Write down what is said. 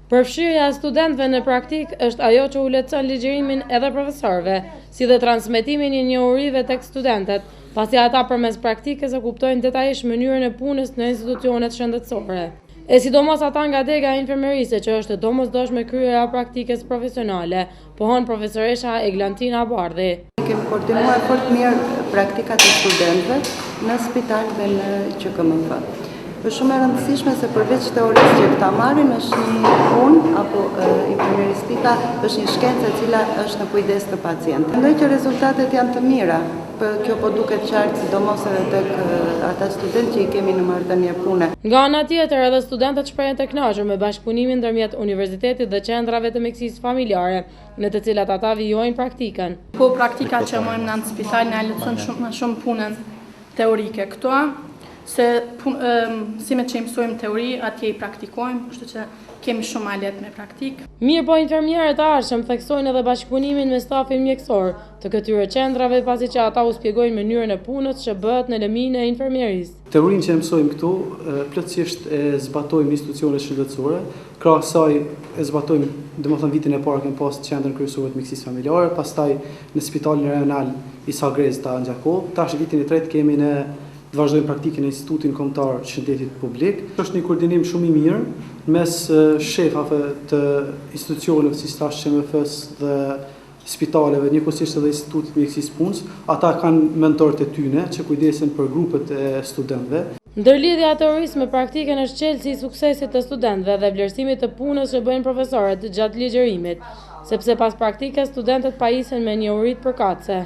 Përfshirja e studentëve në praktikë është ajo që u lehtëson ligjërimin edhe profesorëve, si dhe transmetimin e njohurive tek studentët, pasi ata përmes praktikës e kuptojnë detajisht mënyrën e punës në institucionet shëndetësore. E sidomos ata nga dega e infermierisë që është e domosdoshme kryerja e praktikës profesionale, pohon profesoresha Eglantina Bardhi. Kemi koordinuar fort mirë praktikat e studentëve në spital dhe në QKMF. Është shumë e rëndësishme se përveç teorisë që këta marrin, është një punë apo infermieristika është një shkencë e cila është në kujdes të pacientit. Mendoj që rezultatet janë të mira, kjo po duket qartë sidomos edhe tek ata studentë që i kemi në marrëdhënie pune. Nga ana tjetër, edhe studentët shprehen të kënaqur me bashkëpunimin ndërmjet universitetit dhe qendrave të mjekësisë familjare, në të cilat ata vijojnë praktikën. Po praktika që marrim në spital na lehtëson shumë më shumë punën teorike këto, se mësimet që i mësojmë teori, atje i praktikojmë, kështu që kemi shumë ma lehtë me praktikë. Mirëpo infermierët e ardhshëm theksojnë edhe bashkëpunimin me stafin mjekësor të këtyre qendrave pasi që ata u spjegojnë mënyrën e punës që bëhet në lëminë e infermierisë. Teorinë që e mësojmë këtu, plotësisht e zbatojmë në institucionet shëndetësore, krahas saj e zbatojmë, domethënë vitin e parë kemi pas qendrën kryesore të mjekësisë familjare, pastaj në spitalin rajonal Isa Grezda në Gjakovë, tash vitin e tretë kemi në të vazhdojmë praktikën në Institutin Kombëtar të Shëndetit Publik. Është një koordinim shumë i mirë mes shefave të institucioneve, siç thashë QMF-së dhe spitaleve, njëkohësisht edhe Institutit të Mjekësisë së Punës. Ata kanë mentorët e tyne që kujdesen për grupet e studentëve. Ndërlidhja e teorisë me praktikën është çelësi i suksesit të studentëve dhe vlerësimit të punës që bëjnë profesorët gjatë ligjërimit, sepse pas praktikës studentët pajisen me njohuritë përkatëse.